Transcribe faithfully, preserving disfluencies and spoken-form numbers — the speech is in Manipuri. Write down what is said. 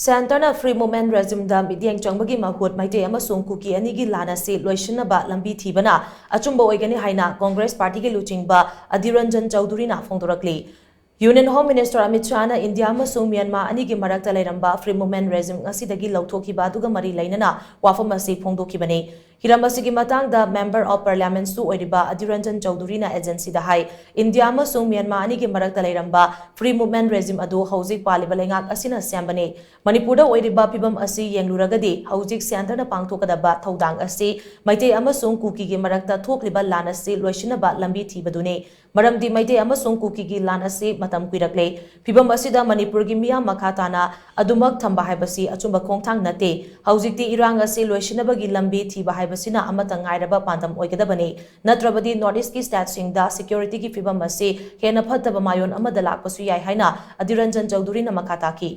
Centreꯅ Free Movement Regimeꯗ ꯃꯤꯠꯌꯦꯡ ꯆꯪꯕꯒꯤ ꯃꯍꯨꯠ ꯃꯩꯇꯩ ꯑꯃꯁꯨꯡ ꯀꯨꯀꯤ ꯑꯅꯤꯒꯤ ꯂꯥꯟ ꯑꯁꯤ ꯂꯣꯏꯁꯤꯟꯅꯕ ꯂꯝꯕꯤ ꯊꯤꯕꯅ ꯑꯆꯨꯝꯕ ꯑꯣꯏꯒꯅꯤ ꯍꯥꯏꯅ Congress Partyꯒꯤ ꯂꯨꯆꯤꯡꯕ ꯑꯙꯤꯔ ꯔꯟꯖꯟ ꯆꯧꯙꯨꯔꯤꯅ ꯐꯣꯡꯗꯣꯔꯛꯂꯤ꯫ Union Home Minister ꯑꯃꯤꯠ ꯁꯥꯍꯅ ꯏꯟꯗꯤꯌꯥ ꯑꯃꯁꯨꯡ ꯃ꯭ꯌꯥꯟꯃꯥꯔ ꯑꯅꯤꯒꯤ ꯃꯔꯛꯇ ꯂꯩꯔꯝꯕ Free Movement Regime ꯉꯁꯤꯗꯒꯤ ꯂꯧꯊꯣꯛꯈꯤꯕ ꯑꯗꯨꯒ ꯃꯔꯤ ꯂꯩꯅꯅ ꯋꯥꯐꯝ ꯑꯁꯤ ꯐꯣꯡꯗꯣꯛꯈꯤꯕꯅꯤ꯫ ꯍꯤꯔꯝ ꯑꯁꯤꯒꯤ ꯃꯇꯥꯡꯗ Member of Parliamentꯁꯨ ꯑꯣꯏꯔꯤꯕ ꯑꯙꯤꯔ ꯔꯟꯖꯟ ꯆꯧꯙꯨꯔꯤꯅ agencyꯗ ꯍꯥꯏ, ꯏꯟꯗꯤꯌꯥ ꯑꯃꯁꯨꯡ ꯃ꯭ꯌꯥꯟꯃꯥꯔ ꯑꯅꯤꯒꯤ ꯃꯔꯛꯇ ꯂꯩꯔꯝꯕ Free Movement Regime ꯑꯗꯨ ꯍꯧꯖꯤꯛ ꯄꯥꯜꯂꯤꯕ ꯂꯩꯉꯥꯛ ꯑꯁꯤꯅ ꯁꯦꯝꯕꯅꯤ꯫ ꯃꯅꯤꯄꯨꯔꯗ ꯑꯣꯏꯔꯤꯕ ꯐꯤꯕꯝ ꯑꯁꯤ ꯌꯦꯡꯂꯨꯔꯒꯗꯤ ꯍꯧꯖꯤꯛ centreꯅ ꯄꯥꯡꯊꯣꯛꯀꯗꯕ ꯊꯧꯗꯥꯡ ꯑꯁꯤ ꯃꯩꯇꯩ ꯑꯃꯁꯨꯡ ꯀꯨꯀꯤꯒꯤ ꯃꯔꯛꯇ ꯊꯣꯛꯂꯤꯕ ꯂꯥꯟ ꯑꯁꯤ ꯂꯣꯏꯁꯤꯟꯅꯕ ꯂꯝꯕꯤ ꯊꯤꯕꯗꯨꯅꯤ꯫ ꯃꯔꯝꯗꯤ ꯃꯩꯇꯩ ꯑꯃꯁꯨꯡ ꯀꯨꯀꯤꯒꯤ ꯂꯥꯟ ꯑꯁꯤ ꯃꯇꯝ ꯀꯨꯏꯔꯛꯂꯦ꯫ ꯐꯤꯕꯝ ꯑꯁꯤꯗ ꯃꯅꯤꯄꯨꯔꯒꯤ ꯃꯤꯌꯥꯝ ꯃꯈꯥ ꯇꯥꯅ ꯑꯗꯨꯃꯛ ꯊꯝꯕ ꯍꯥꯏꯕꯁꯤ ꯑꯆꯨꯝꯕ ꯈꯣꯡꯊꯥꯡ ꯅꯠꯇꯦ꯫ ꯍꯧꯖꯤꯛꯇꯤ ꯏꯔꯥꯡ ꯑꯁꯤ ꯂꯣꯏꯁꯤꯟꯅꯕꯒꯤ ꯂꯝꯕꯤ ꯊꯤꯕ ꯍꯥꯏꯕꯁꯤꯅ ꯑꯃꯠꯇ ꯉꯥꯏꯔꯕ ꯄꯥꯟꯗꯝ ꯑꯣꯏꯒꯗꯕꯅꯤ꯫ ꯅꯠꯇ꯭ꯔꯕꯗꯤ North Eastꯀꯤ stateꯁꯤꯡꯗ securityꯒꯤ ꯐꯤꯕꯝ ꯑꯁꯤ ꯍꯦꯟꯅ ꯐꯠꯇꯕ ꯃꯥꯏꯑꯣꯟ ꯑꯃꯗ ꯂꯥꯛꯄꯁꯨ ꯌꯥꯏ ꯍꯥꯏꯅ ꯑꯙꯤꯔ ꯔꯟꯖꯟ ꯆꯧꯙꯨꯔꯤꯅ ꯃꯈꯥ ꯇꯥꯈꯤ꯫